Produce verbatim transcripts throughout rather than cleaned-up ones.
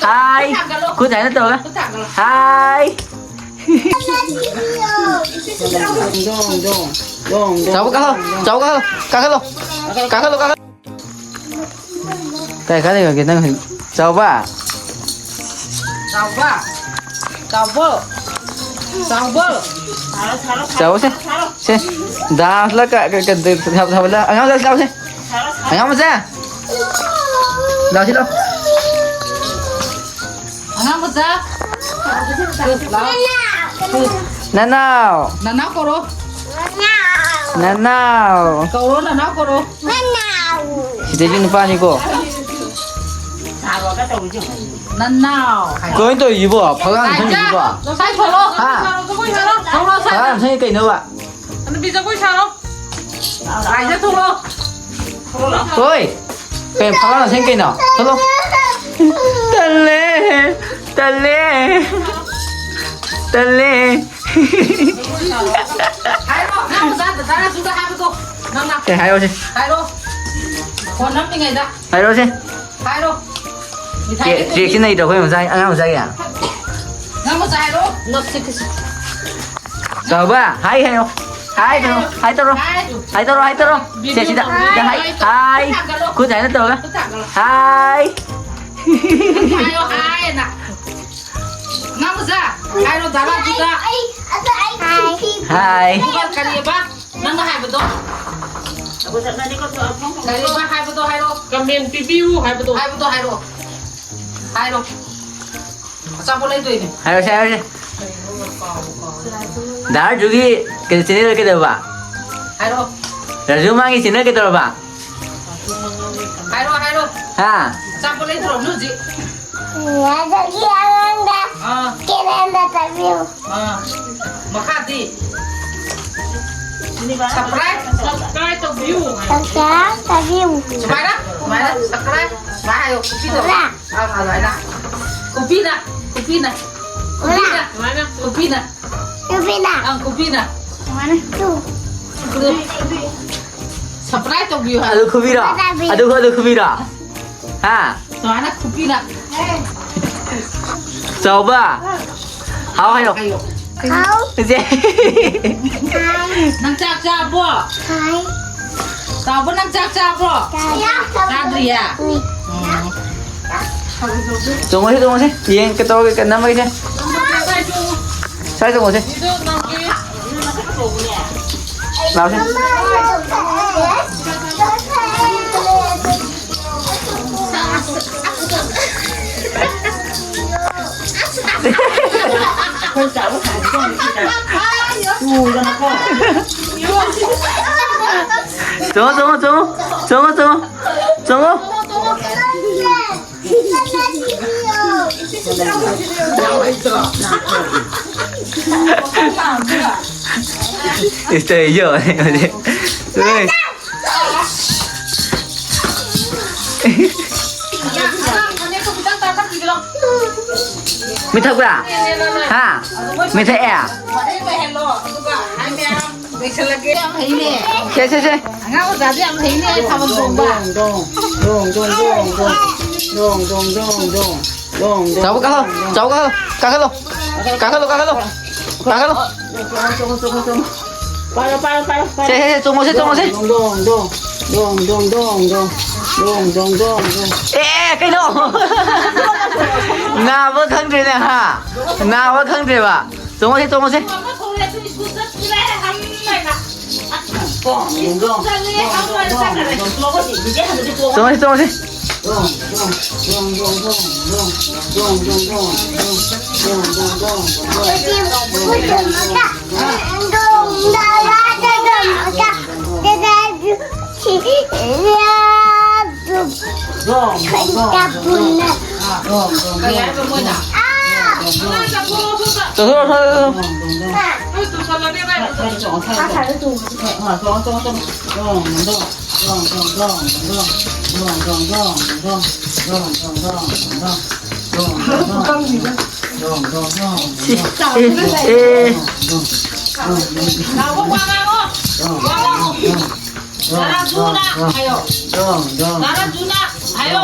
ꯍꯥꯏ꯫ ꯈꯨꯠ ꯁꯨꯃꯥꯏꯅ ꯇꯧꯔꯒ꯫ ꯍꯥꯏ꯫ ꯆꯥꯎꯕ ꯀꯥꯈꯠꯂꯣ꯫ ꯆꯥꯎꯕ ꯀꯥꯈꯠꯂꯣ꯫ ꯀꯥꯈꯠꯂꯣ꯫ ꯀꯥꯈꯠꯂꯣ, ꯀꯥꯈꯠꯂꯣ꯫ ꯀꯥꯏ ꯀꯥꯏ ꯂꯩꯈ꯭ꯔꯒꯦ ꯅꯪ ꯍꯧꯖꯤꯛ? ꯆꯥꯎꯕ꯫ ꯆꯥꯎꯕ꯫ ꯆꯥꯎꯕ꯫ ꯆꯥꯎꯕ꯫ ꯆꯥꯎꯕ ꯁꯦ꯫ ꯁꯦ꯫ ꯗꯥꯟꯁ ꯂ ꯀ-, ꯀ-, ꯀ-, ꯊꯥ-, ꯊꯥꯕꯜꯂ? ꯑꯉꯥꯡ ꯃꯆꯥ ꯂꯥꯎꯁꯦ꯫ ꯑꯉꯥꯡ ꯃꯆꯥ꯫ ꯂꯥꯎꯁꯤ ꯂꯥꯎ꯫ ꯑꯉꯥꯡ ꯃꯆꯥ꯫ ꯂꯥꯎ꯫ ꯅꯅꯥꯎ꯫ ꯅꯅꯥꯎ ꯀꯧꯔꯣ꯫ ꯅꯅꯥꯎ꯫ ꯀꯧꯔꯣ, ꯅꯅꯥꯎ ꯀꯧꯔꯣ꯫ ꯁꯤꯗꯩꯁꯤ ꯅꯨꯄꯥꯅꯤꯀꯣ꯫ ꯅꯅꯥꯎ꯫ ꯀꯃꯥꯏꯅ ꯇꯧꯔꯤꯁꯤꯕꯣ? ꯐꯛꯂꯥꯡ ꯁꯪꯉꯤꯁꯤꯕꯣ? ꯁꯥꯏ ꯊꯣꯛꯂꯣ꯫ ꯍꯥ? ꯊꯣꯛꯂꯣ, ꯁꯥꯏ꯫ ꯐꯛꯂꯥꯡ ꯁꯪꯉꯤ ꯀꯩꯅꯣꯕ? ꯅꯨꯄꯤ ꯖꯒꯣꯏ ꯁꯥꯔꯣ꯫ ꯂꯥꯏꯖ ꯊꯣꯛꯂꯣ꯫ ꯍꯣꯏ꯫ ꯀꯩ ꯐꯛꯂꯥꯡ ꯁꯪꯉꯤ ꯀꯩꯅꯣ? ꯊꯣꯛꯂꯣ꯫ ꯇꯜꯂꯦ꯫ ꯇꯜꯂꯦ꯫ ꯇꯜꯂꯦ꯫ ꯍꯥꯏꯔꯣ, ꯅꯪ ꯑꯣꯖꯥ ꯗꯗꯥ ꯔꯥꯖꯨꯗ ꯍꯥꯏꯕꯗꯣ꯫ ꯅꯪꯅ꯫ ꯀꯩ ꯍꯥꯏꯔꯣꯁꯦ? ꯍꯥꯏꯔꯣ꯫ ꯐꯣꯟ ꯅꯝꯃꯤꯉꯩꯗ꯫ ꯍꯥꯏꯔꯣꯁꯦ꯫ ꯍꯥꯏꯔꯣ꯫ ꯃꯤꯊꯥꯏ ꯆꯦ-, ꯂꯩꯕꯒꯤ꯫ ꯆꯦꯛꯁꯤ ꯅꯩꯗ꯭ꯔꯣ ꯑꯩꯈꯣꯏ ꯃꯆꯥ, ꯑꯉꯥꯡ ꯃꯆꯥꯒꯤ? ꯅꯪ ꯃꯆꯥ ꯍꯥꯏꯔꯣ꯫ ꯅꯞꯁꯤ ꯀꯤꯁꯤ꯫ ꯆꯥꯎꯕ, ꯍꯥꯏ ꯍꯥꯏꯌꯣ꯫ ꯍꯥꯏ ꯇꯧꯔꯣ, ꯍꯥꯏ ꯇꯧꯔꯣ꯫ ꯍꯥꯏ꯫ ꯍꯥꯏ ꯇꯧꯔꯣ, ꯍꯥꯏ ꯇꯧꯔꯣ꯫ ꯁꯦ, ꯁꯤꯗ, ꯁꯤꯗ ꯍꯥꯏ꯫ ꯍꯥꯏ꯫ ꯈꯨꯠ ꯁꯨꯃꯥꯏꯅ ꯇꯧꯔꯒ꯫ ꯈꯨꯠ ꯊꯥꯡꯒꯠꯂꯣ꯫ ꯍꯥꯏ꯫ ꯍꯥꯏꯌꯣ, ꯍꯥꯏꯌꯦꯅ꯫ ꯅꯪ ꯃꯆꯥ, ꯍꯥꯏꯔꯣ, ꯗꯥ ꯔꯥꯖꯨꯗ꯫ ꯑꯩ, ꯑꯩ, ꯑꯩ, ꯑꯩ, ꯍꯥꯏ꯫ ꯑꯗꯨꯒ ꯀꯔꯤꯑꯕ? ꯅꯪꯅ ꯍꯥꯏꯕꯗꯣ꯫ ꯀꯔꯤꯕ ꯍꯥꯏꯕꯗꯣ ꯍꯥꯏꯔꯣ꯫ ꯀꯃꯦꯟ ꯄꯤꯕꯤꯌꯨ ꯍꯥꯏꯕꯗꯣ꯫ ꯍꯥꯏꯕꯗꯣ ꯍꯥꯏꯔꯣ꯫ ꯍꯥꯏꯔꯣ꯫ ꯑꯆꯥꯄꯣꯠ ꯂꯩꯗꯣꯏꯅꯦ꯫ ꯍꯥꯏꯔꯣꯁꯦ, ꯍꯥꯏꯔꯣꯁꯦ꯫ ꯗꯥ ꯔꯥꯖꯨꯒꯤ ꯀꯩ-, ꯆꯦꯅꯦꯜ ꯀꯩꯗꯧꯕ? ꯍꯥꯏꯔꯣ꯫ ꯔꯥꯖꯨ ꯃꯥꯒꯤ ꯆꯦꯅꯦꯜ ꯀꯩꯗꯧꯔꯕ? ꯍꯥꯏꯔꯣ, ꯍꯥꯏꯔꯣ꯫ ꯍꯥ? ꯑꯆꯥꯄꯣꯠ ꯂꯩꯗ꯭ꯔꯣ ꯅꯣꯏ ꯍꯧꯖꯤꯛ? ꯑꯗꯒꯤ ꯑꯉꯥꯡꯗ ꯑꯥ꯫ ꯀꯦꯂꯦꯟꯗꯔ ꯇꯥꯕꯤꯌꯨ꯫ ꯑꯥ꯫ ꯃꯈꯥꯗꯤ? ꯁꯕꯁꯀ꯭ꯔꯥꯏꯕ꯫ ꯁꯕꯁꯀ꯭ꯔꯥꯏꯕ ꯇꯧꯕꯤꯌꯨ꯫ ꯁꯕꯁꯀ꯭ꯔꯥꯏꯕ ꯇꯧꯕꯤꯌꯨ꯫ ꯁꯨꯃꯥꯏꯅ, ꯁꯨꯃꯥꯏꯅ, ꯁꯕꯁꯀ꯭ꯔꯥꯏꯕ꯫ ꯁꯨꯃꯥꯏꯅ ꯍꯥꯏꯌꯣ, ꯈꯨꯕꯤꯗꯣ꯫ ꯁꯨꯃꯥꯏꯅ꯫ ꯑꯥ, ꯑꯗꯨꯃꯥꯏꯅ꯫ ꯈꯨꯕꯤꯅ, ꯈꯨꯕꯤꯅ꯫ ꯈꯨꯕꯤꯅ꯫ ꯈꯨꯕꯤꯅ꯫ ꯈꯨꯕꯤꯅ꯫ ꯑꯪ, ꯈꯨꯕꯤꯅ꯫ ꯁꯨꯃꯥꯏꯅ꯫ ꯇꯨ꯫ ꯁꯕꯁꯀ꯭ꯔꯥꯏꯕ ꯇꯧꯕꯤꯌꯨ ꯍꯥꯏꯌꯣ꯫ ꯑꯗꯨ ꯈꯨꯕꯤꯔꯣ? ꯇꯥꯕꯤ꯫ ꯑꯗꯨ, ꯑꯗꯨ ꯈꯨꯕꯤꯔꯣ? ꯍꯥ? ꯁꯨꯃꯥꯏꯅ ꯈꯨꯕꯤꯅ꯫ ꯆꯥꯎꯕ꯫ ꯍꯥꯎ ꯍꯥꯏꯌꯣ꯫ ꯍꯥꯎ꯫ ꯏꯆꯦ꯫ ꯍꯥꯏ꯫ ꯅꯪ ꯆꯥꯛ ꯆꯥꯕꯣ? ꯍꯥꯏ꯫ ꯆꯥꯎꯕ, ꯅꯪ ꯆꯥꯛ ꯆꯥꯕ꯭ꯔꯣ? ꯆꯥꯏ꯫ ꯆꯥꯗ꯭ꯔꯤꯌꯦ? ꯎꯝ꯫ ꯎꯝ꯫ ꯆꯣꯡꯉꯁꯤ, ꯆꯣꯡꯉꯁꯤ꯫ ꯌꯦꯡ ꯀꯩ ꯇꯧꯔꯒꯦ, ꯀꯩ ꯅꯝꯃꯒꯦꯁꯦ꯫ ꯁ꯭ꯋꯥꯏ ꯆꯣꯡꯉꯁꯤ꯫ ꯂꯥꯛꯑꯣꯁꯦ꯫ ꯆꯣꯡꯉꯣ, ꯆꯣꯡꯉꯣ, ꯆꯣꯡꯉꯣ꯫ ꯆꯣꯡꯉꯣ, ꯆꯣꯡꯉꯣ꯫ ꯆꯣꯡꯉꯣ꯫ ꯏꯁꯇꯦ ꯌꯣ꯫ ꯃꯤꯊꯛꯄ꯭ꯔꯥ? ꯍꯥ? ꯃꯤꯊꯛꯑꯦ? ꯁꯦ, ꯁꯦ, ꯁꯦ꯫ ꯑꯉꯥꯡ ꯑꯣꯖꯥꯗꯤ ꯌꯥꯝ ꯍꯩꯅꯦ, ꯊꯥꯕꯜ ꯆꯣꯡꯕ꯫ ꯆꯥꯎꯕ ꯀꯥꯈꯠꯂꯣ, ꯆꯥꯎꯕ ꯀꯥꯈꯠꯂꯣ, ꯀꯥꯈꯠꯂꯣ꯫ ꯀꯥꯈꯠꯂꯣ, ꯀꯥꯈꯠꯂꯣ꯫ ꯀꯥꯈꯠꯂꯣ꯫ ꯄꯥꯏꯔꯣ, ꯄꯥꯏꯔꯣ, ꯄꯥꯏꯔꯣ, ꯄꯥꯏꯔꯣ꯫ ꯁꯦ, ꯁꯦ, ꯁꯦ, ꯆꯣꯡꯉꯣꯁꯦ, ꯆꯣꯡꯉꯣꯁꯦ꯫ ꯗꯣꯡ, ꯗꯣꯡ, ꯗꯣꯡ꯫ ꯗꯣꯡ, ꯗꯣꯡ, ꯗꯣꯡ, ꯗꯣꯡ꯫ ꯗꯣꯡ, ꯗꯣꯡ, ꯗꯣꯡ, ꯗꯣꯡ꯫ ꯑꯦ, ꯀꯩꯅꯣ? ꯅꯥꯕ ꯈꯪꯗ꯭ꯔꯦꯅꯦ, ꯍꯥ? ꯅꯥꯕ ꯈꯪꯗ꯭ꯔꯦꯕ꯫ ꯆꯣꯡꯉꯣꯁꯦ, ꯆꯣꯡꯉꯣꯁꯦ꯫ ꯆꯣꯡꯉꯁꯤ, ꯆꯣꯡꯉꯁꯤ꯫ ꯆꯠꯊꯣꯛ, ꯆꯠꯊꯣꯛ, ꯆꯠꯊꯣꯛ꯫ ꯁꯤ, ꯑꯦ, ꯑꯦ꯫ ꯅꯥꯔꯟꯖꯨꯅ ꯍꯥꯏꯌꯣ꯫ ꯅꯥꯔꯟꯖꯨꯅ ꯍꯥꯏꯌꯣ꯫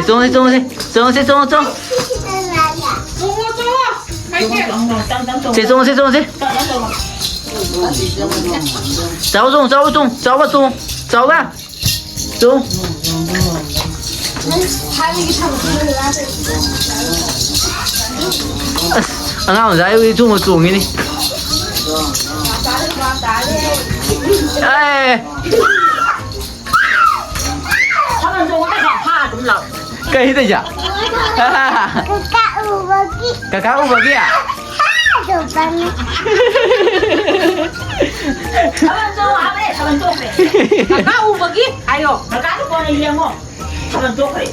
ꯆꯣꯡꯉꯁꯤ, ꯆꯣꯡꯉꯁꯤ, ꯆꯣꯡꯉꯁꯤ, ꯆꯣꯡꯉꯣ, ꯆꯣꯡꯉꯣ꯫ ꯆꯣꯡꯉꯣ, ꯆꯣꯡꯉꯣ꯫ ꯍꯥꯏꯁꯦ꯫ ꯆꯦ, ꯆꯣꯡꯉꯁꯤ, ꯆꯣꯡꯉꯁꯤ꯫ ꯆꯥꯎ, ꯆꯣꯡ, ꯆꯥꯎ, ꯆꯣꯡ꯫ ꯆꯥꯎꯕ꯫ ꯆꯣꯡ꯫ ꯑꯁ, ꯑꯉꯥꯡ ꯃꯆꯥ ꯍꯣꯏ ꯆꯣꯡꯉ ꯆꯣꯡꯉꯤꯅꯤ꯫ ꯑꯦ꯫ ꯊꯥꯕꯜ ꯆꯣꯡꯉꯒ ꯐꯥ ꯑꯗꯨꯝ ꯂꯥꯎ꯫ ꯀꯩ ꯇꯧꯏꯁꯦ? ꯀꯀꯥ ꯎꯕꯒꯤ꯫ ꯀꯀꯥ ꯎꯕꯒꯤ? ꯊꯥꯕꯜ ꯆꯣꯡꯉꯣ ꯍꯥꯏꯕꯅꯦ, ꯊꯥꯕꯜ ꯆꯣꯡꯈ꯭ꯔꯦ꯫ ꯀꯀꯥ ꯎꯕꯒꯤ ꯍꯥꯏꯌꯣ꯫ ꯀꯀꯥꯗꯣ ꯀꯣꯟꯅ ꯌꯦꯡꯉꯣ꯫ ꯊꯥꯕꯜ ꯆꯣꯡꯈ꯭ꯔꯦ꯫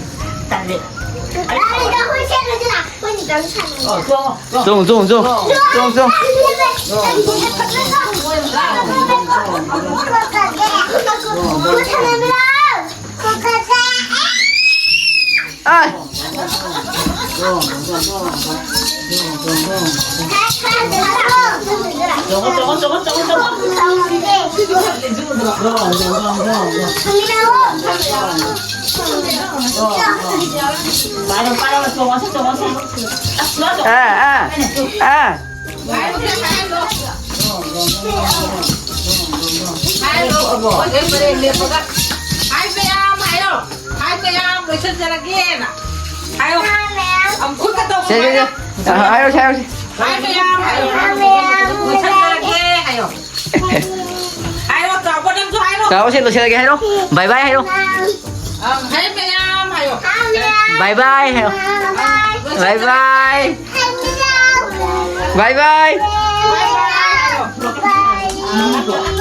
ꯇꯜꯂꯦ꯫ ꯀꯀꯥ ꯎꯕꯒꯤ꯫ ꯑꯣ, ꯆꯣꯡꯉꯣ꯫ ꯆꯣꯡ, ꯆꯣꯡ, ꯆꯣꯡ꯫ ꯆꯣꯡ, ꯆꯣꯡ꯫ ꯑꯥꯏ꯫ ꯆꯣꯡꯉꯣ, ꯆꯣꯡꯉꯣ, ꯆꯣꯡꯉꯣ, ꯆꯣꯡꯉꯣ, ꯆꯣꯡꯉꯣ꯫ ꯄꯥꯏꯔꯣ, ꯄꯥꯏꯔꯣ, ꯆꯣꯡꯉꯁꯤ, ꯆꯣꯡꯉꯁꯤ꯫ ꯑꯁ, ꯅꯣ, ꯆꯣꯡꯉꯣ꯫ ꯑꯥ, ꯑꯥ, ꯑꯥ꯫ ꯍꯥꯏꯔꯣ, ꯍꯥꯏꯔꯣ꯫ ꯍꯥꯏꯔꯣ, ꯑꯩꯈꯣꯏ ꯄꯔꯦꯡ ꯂꯦꯞꯄꯒ꯫ ꯍꯥꯏ ꯃꯌꯥꯝ ꯍꯥꯏꯔꯣ꯫ ꯍꯥꯏ ꯃꯌꯥꯝ ꯂꯣꯏꯁꯤꯟꯖꯔꯒꯦꯅ꯫ ꯍꯥꯏꯌꯣ꯫ ꯑꯃꯨꯛ ꯈꯨꯠꯀ ꯁꯦ, ꯁꯦ, ꯁꯦ꯫ ꯇꯧꯕ꯫ ꯑ, ꯍꯥꯏꯔꯣ, ꯁꯦ, ꯍꯥꯏꯔꯣ, ꯁꯦ꯫ ꯍꯥꯏ ꯃꯌꯥꯝ ꯍꯥꯏꯔꯣ꯫ ꯂꯣꯏꯁꯤꯟꯖꯔꯒꯦ ꯍꯥꯏꯌꯣ꯫ ꯍꯥꯏꯔꯣ, ꯆꯥꯎꯕ ꯅꯪꯁꯨ ꯍꯥꯏꯔꯣ꯫ ꯆꯥꯎꯕ ꯁꯤ ꯂꯣꯏꯁꯤꯜꯂꯒꯦ ꯍꯥꯏꯔꯣ꯫ ꯕꯥꯏ ꯕꯥꯏ ꯍꯥꯏꯔꯣ꯫ ꯑꯪ, ꯍꯥꯏ ꯃꯌꯥꯝ ꯍꯥꯏꯌꯣ꯫ ꯕꯥꯏ ꯕꯥꯏ ꯍꯥꯏꯌꯣ꯫ ꯕꯥꯏ ꯕꯥꯏ꯫ ꯕꯥꯏ ꯕꯥꯏ꯫ ꯕꯥꯏ ꯕꯥꯏ ꯍꯥꯏꯌꯣ꯫